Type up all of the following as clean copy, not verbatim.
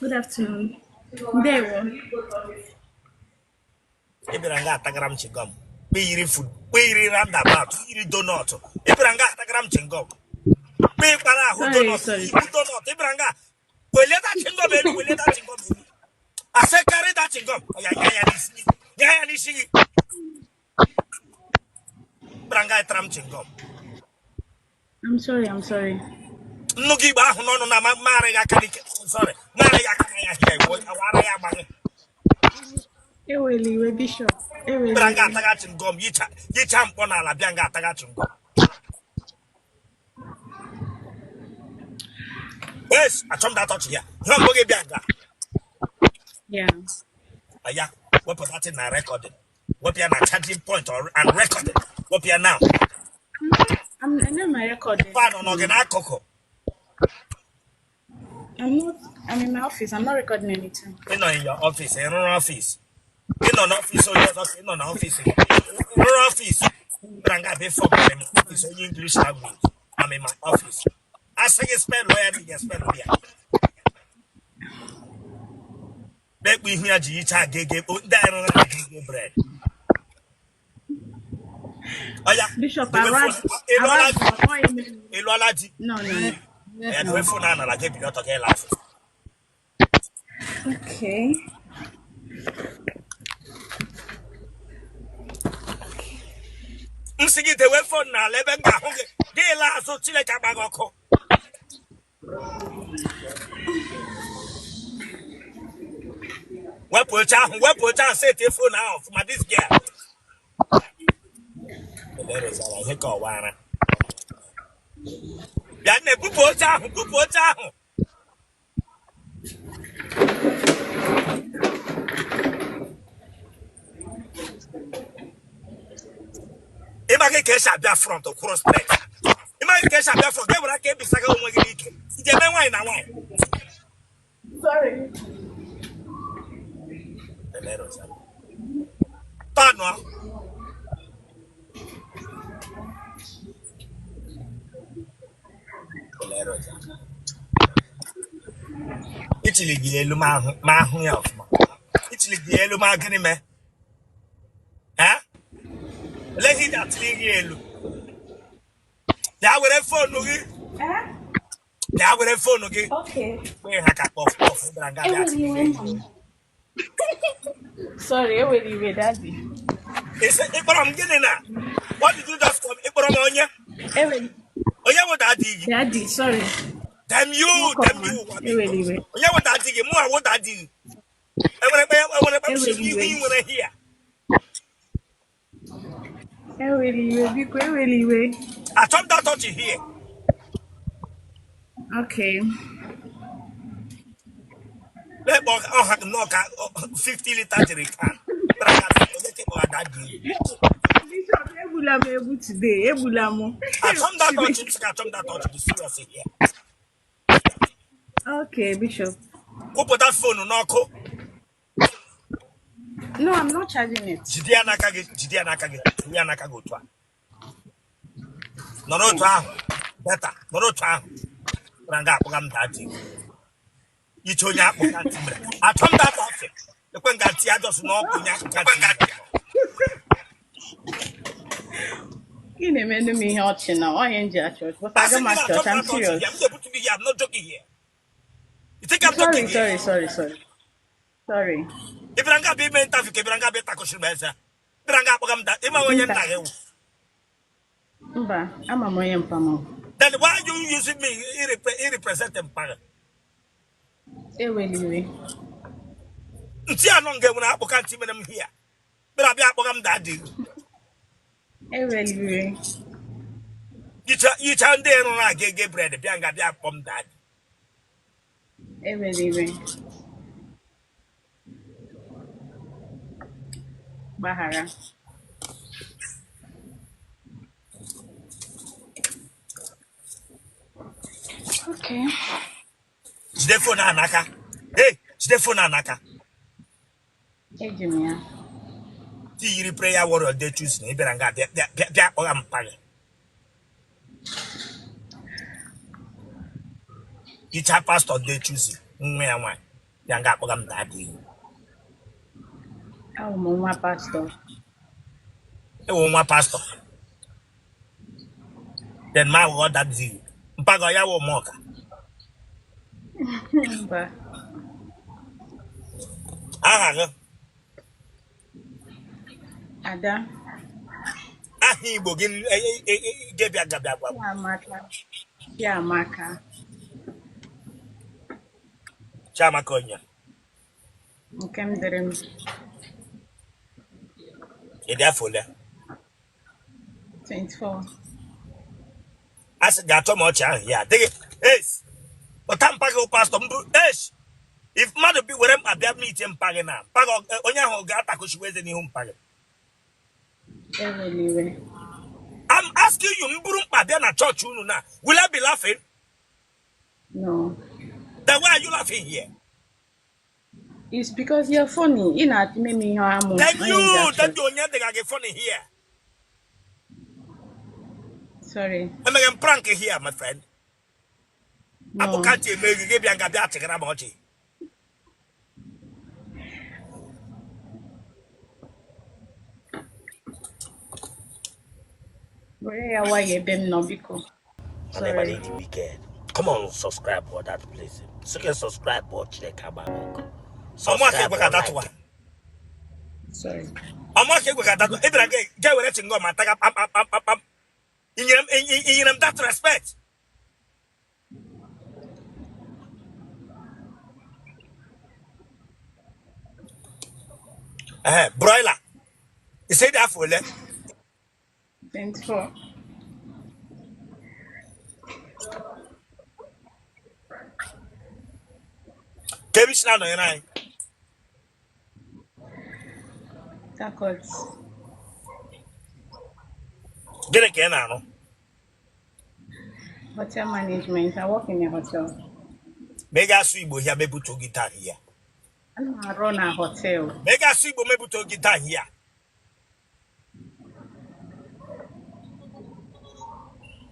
Good afternoon. Ndewo. Ị bịara nga atagara m chewing gum, kpe yiri food, kpe yiri roundabout, yiri donut. Ị bịara nga atagara m chewing gum, kpe kpara ahụ Sorry, donut, sorry. ibu donut. Ị bịara nga weleta chewing gum elu, weleta chewing gum elu. Asị carry that chewing gum. Ya ya ya n'isi gị, ya ya n'isi gị. Ị bịara nga ịtara m chewing gum. I'm sorry, I'm sorry. Nnu gị igbe ahụ n'ọnụ na marị gị aka n'ike. Sorry, marị gị aka na ya hịa iwu awara ya agbaghị. Ewela iwe, Bishop. Ewela Bịara nga iwe. ataga chewing gum, yicha yicha mkpọ n'ala, bịa nga ataga chewing gum. Yes, achọ m that touch ya. Ihe mbụ gị bịa nga. Yeah. Ya wepụ that thing na recording, wepụ ya na charging point or and recording, wepụ ya now. I'm not my recording. Fan nọ gị n'akụkụ? I'm not, I'm in my office. I'm not recording anything. Ị nọ in your office? Ị rụrụ office? Ị nọ n'office onye ọzọ ka ị nọ n'office gị? Ị rụrụ office? Bịara nga bịa fọm m office onye English language. I'm in my office. Asị gị spell ya, na ị ga-spell ya. Na-ekpu ihu ya ji yicha agege ndị anyị rụrụ agege bread. Ọya. Bishop, dewe around, phone. Ị lụọla around, di? Ị lụọla di? No, no, no. Ya dewe No. phone a nara gị, ebili ọtọ ka ịla azụ. Okay. M sị gị dewe phone n'ala ebe m ga-ahụ gị, gị laa azụ. Chineke agba gị ọkụ. Wepụ oche ahụ, wepụ oche ahụ, set phone ahụ ọfụma. This girl elerezara ihe ka ọwara. Bịa nne, bupụ oche ahụ, bupụ oche ahụ. Ịmaghị ka esi abịa front kwụrụ straight? Ịmaghị ka esi abịa front? Ga were aka ebisaga onwe gị n'ike iji eme nwaanyị na nwaanyị. Sorry. Elerezara tọnụ. Elerezara ichili gị elu ma ahụ, ma ahụ ya ọfụma. Ichili gị elu ma gịnị mee? Eh? Olee ihe iji atịlị gị elu? Bịa were phone gị. Eh? Bịa were phone gị. Okay. Kpee ha ka puff puff bịara nga bịa Ewela atịlị iwe gị nna elu. m. Sorry, ewela iwe, Daddy. Ị ịkpọrọ m gịnị na? What did you just call me? Ịkpọrọ m onye? Ewela. Onye wụ daddy gị? Daddy, sorry. Damn you. Nwoke Damn ọma, you, nwa biko. ewela iwe. Onye wụ daddy gị? Mụ awụ daddy gị? Enwere ekpe, enwere ekpe m Ewela si ihu iwe. ị nwere here. Ewela iwe, biko, ewela iwe. Achọ m that touch here. Okay. Na-ekpe ọha nnọọ ka 50 litre jerrycan. Bịara nga onye ka ịkpọrọ daddy gị? Bishop, egbula m egbu today. Egbula m. Achọ m that touch. M sị ka achọ m that touch. Be serious here. Okay, Bishop. Kwụpụta phone n'ọkụ. No, I'm not charging it. Jide ya n'aka gị, jide ya n'aka gị, jide ya n'aka gị otu a. Nọrọ otu ahụ beta, nọrọ otu ahụ. Bịara nga akpụga m daddy iche onye akpụka ntị mere. Achọ m that touch. Ekwe nga ntị ya just n'ọkụ onye akpụka ntị mere. Ị na-emenụ m ihe ọchị na onye m ji achị ọchị. But Asị aga m gị na achị achọ ọchị. m I'm that touch serious. here. M ga-ebutu gị here. I'm not joking here. You think I'm Sorry, joking here? sorry, sorry, sorry. Sorry. Ị bịara nga bịa ime interview ka ị bịara nga bịa takụchiri m eze? Bịara nga akpọga m da ịma onye Mba, nna gị wụ? mba, ama m onye mpa m. Then why are you using me i represent mpa gị? Ewela iwe. Ntị anọ nga nwere akpụka ntị mere m here. Bịara bịa akpọga m daddy. Ewela iwe. Yicha yicha ndị rụrụ agege bread, bịa nga bịa kpọm daddy. Ewela iwe. Gbaghara. Okay. Jide phone ahụ n'aka. Hey, jide phone ahụ n'aka. Eji m ya. Ti yiri prayer warrior dey choose na ị bịara nga bịa bịa bịa bịa kpọga m mpa gị. Yicha pastor dey choose nwa ya nwaanyị. Ya nga akpọga m daddy. Awụ m nwa pastọ. Ị wụ nwa pastọ. Then ma ghọọ daddy. Mpago ya wụ mọka. Mba. Aha gị? Ada. Aha Igbo gị ga-ebịa gabịa gwa m. Chiamaka. Chiamaka. Chiamaka onye? Nke m dịrị m. Ị dị afọ ole? 24. A sị ga-achọ m ọchị ahụ ya adịghị es pụta mpa gị pastọ mbụ es if mmadụ bi were mkpa bịa meet mpa gị na mpa gị onye ahụ ga-atakụchiwe eze n'ihu mpa gị. Ewela iwe. I'm asking you, m buru mkpa bịa na chọọchị unu na will I be laughing? No. Then why are you laughing here? It's because you're funny. Ị na-eme m ihe amụ. Thank Onye m ji you. achọ. Thank you. Onye dịga gị funny here? Sorry. Emeghe m prank here, my friend? No. Abụkachi eme gị gị bịa nga bịa chịgara m ọchị. Were ya nwayọọ ebe m nọ biko. And everybody Sorry. the wicked. Come on, subscribe for that place. So can subscribe for Chineke agba gị ọkụ. Ọmụ aka Subscribe ekwe ka or datụwa. like. Sorry. Ọmụ aka ekwe ka datụwa. Ị bịara ga were chingom ataga pam pam pam pam pam. I nyere m i nyere m that respect. Ee, broiler. Ị sị dị afọ ole? 24. Ka ebe isi na-anọnyere anyị. Takot. Gịnị ka ị na-arụ? Hotel management. I work in a hotel. Ma ị ga-asụ Igbo ya mebutu gị taa ya. Ana m arụ na hotel. Ma ị ga-asụ Igbo mebutu gị taa ya.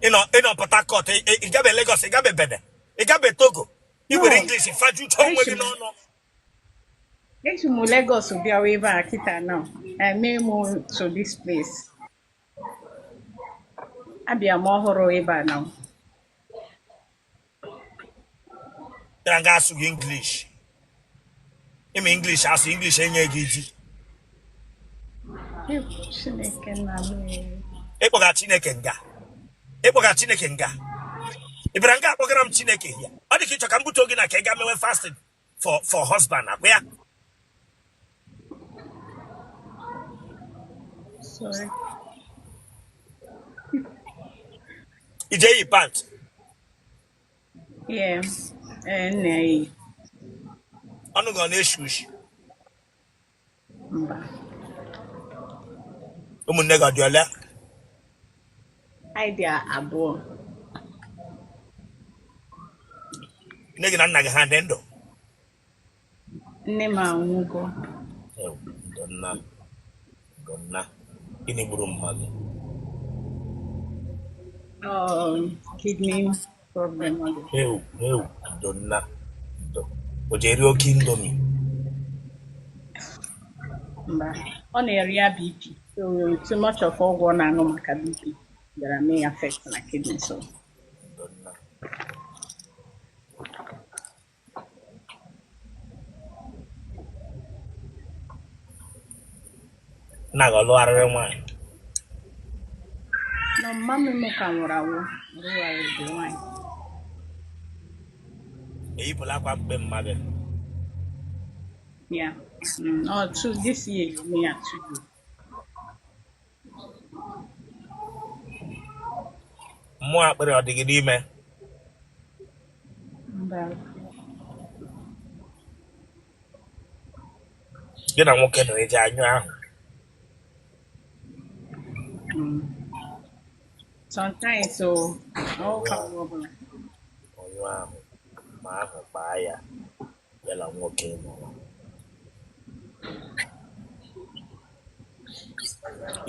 Ị nọ Port Harcourt, ị gabe Lagos, ị gabe Benin, ị gabe Togo. Ị were No. English fajucha onwe gị Esi m n'ọnụ. esi m Lagos bịawa ebe a kịta now. I may move to this place. Abịa m ọhụrụ ebe a now. Bịara nga asụ gị English. Ime English asụ English enye gị ji. Chineke nna m ee. Ịkpọga Chineke nga. Ịkpọga Chineke nga. Ị bịara nga akpọgara m Chineke ya. Ọ dị ka ịchọ ka m butuo gị na ka ị ga mewe fasting for husband akwa ya. Sorry. Ije yi pant. Yeah. Eh, nna eyi. Ọnụ gị ọ na-eshi ushi. Mba. Ụmụnne gị ọ dị ole? Anyị dị abụọ. Nne gị na nna gị ha dị ndụ? Nne m anwụgo. Ndo nna, ndo nna. Gịnị gburu mma gị? Kidney problem ọ dị. Ewu, ewu, ndo nna, ndo. O ji eri oke Indomie. Mba. Ọ na-eri ya BP. So too much of ọgwụ ọ na-aṅụ maka BP bịara mee ya affect na kidney so. Ndo nna. Nna gị ọ lụgharịrị nwaanyị? Na mama m ka nwụrụ anwụ, rụgharịrị nwaanyị. Eyipụla akwa mkpe mma gị. Yeah. Oh, two this year you may have 2 years. Mmụọ akpịrị ọ dị gị n'ime? Mba. Gị na nwoke nọ eji anyụ ahụ. Sometimes so ọ ka ọbụla. Ọnyụ ahụ ma ahụ kpaa ya ya na nwoke nọrọ.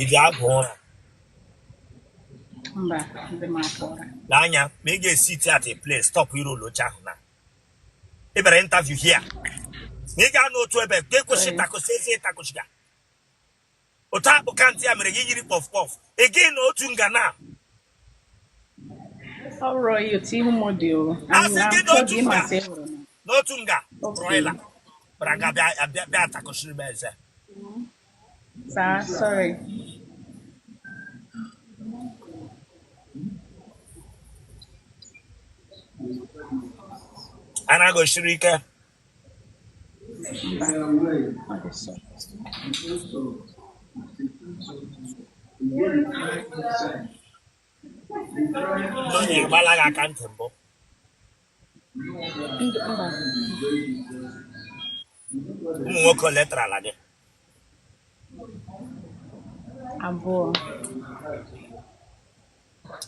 Iji agụ ụra? Mba, ndị m afọ ụra. Lee anya ma ị ga-esi at a place stop iru ụlọ oche ahụ na ị bịara interview here. Na ị ga n'otu ebe ka ekwesị Sorry. ịtakụsị ezi ịtakụchiga. Otu akpụ kantị ya mere gị yiri puff puff. Ị gị n'otu nga na. Ọ bụrụ ya otu ihu m dị o. Asị I'm gị sure n'otu gị nga. masị hụrụ m. N'otu nga. Okay. Broiler. Bara nga bịa bịa bịa takụsịrị m eze. Sir, sorry. Anaghị osiri ike. Mba. Ọ dị soft. Ndị ohi agbala gị aka ntị mbụ. Ndụ mba. Ụmụ nwoke ole tarala gị? Abụọ.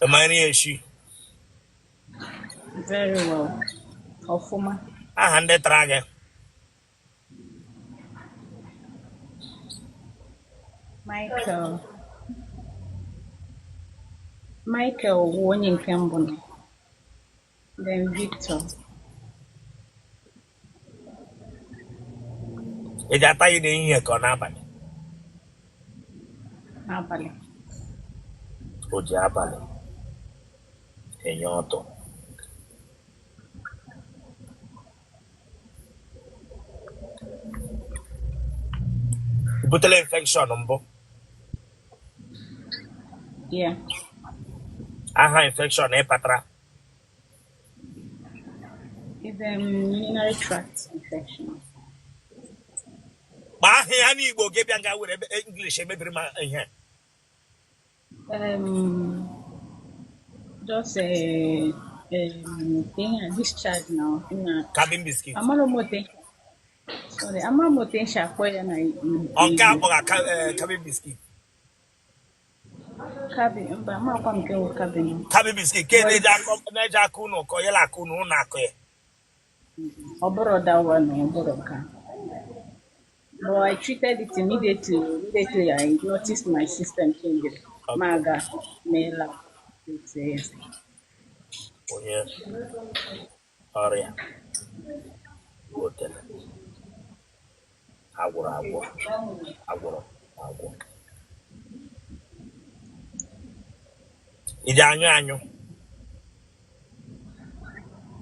Ị ma nri eshi? Very well. Ọfụma. Aha ndị tara gị. Michael. Michael wụ onye nke mbụ nọ. Then Victor. Ị ji ata gị n'ehihie ka ọ n'abalị? N'abalị. O ji abalị enye ọtọ. I butela infection mbụ? Yeah. Aha infection ị kpatara. It's urinary tract infection. Gbaa aha ya n'Igbo gị bịa nga were English emebiri m ihe. Um, just thing discharge now. Na Cabin biscuit. amara m otu sorry, amara m otu esi akpọ ya na Ọ nke Igbo. akpọga cabin biscuit. Cabin, mba, amakwa m nke wụ cabin. Cabin biscuit ke But na-eji akọ na-eji aka unu kọ yela aka unu unu akọ ya. ọ bụrụ that one, ọ bụrụ nke a. But I treated it immediately. Immediately I noticed my system changing. Okay. Maga, mela, yes. Onye ọrịa otele agwụrụ agwọ agwụrụ agwọ. Iji anyụ anyụ.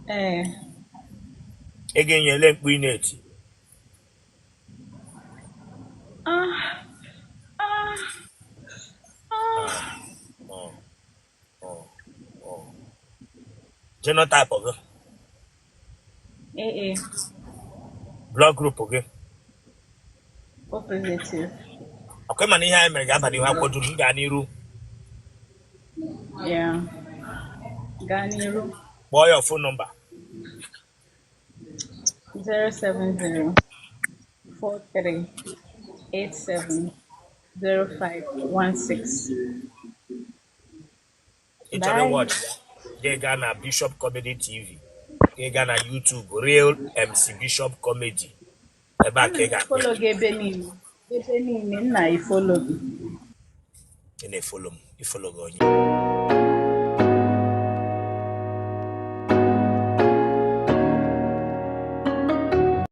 Eh, Ị ga-enyele mkpu ị na-eti. ah, ah, ah. Mm, mm, mm. Genotype gị, Eh, eh, blood group gị. O positive. Ọkwa ịma na ihe anyị mere ga-aba n'ihu akwụkwọ dum m gaa n'iru. Yeah. Gaa n'iru. Kpọọ ya phone number. 070 43 87 05 16. Ị chọrọ Bye. ịwatch ya, gị gaa na Bishop Comedy TV, gị gaa na YouTube Real MC Bishop Comedy, ebe a Ana ka m ị ga-akpọ follow gị ebe niile. Ebe niile, nna i follow gị. Ị na-efolo m, ifolo gị onye.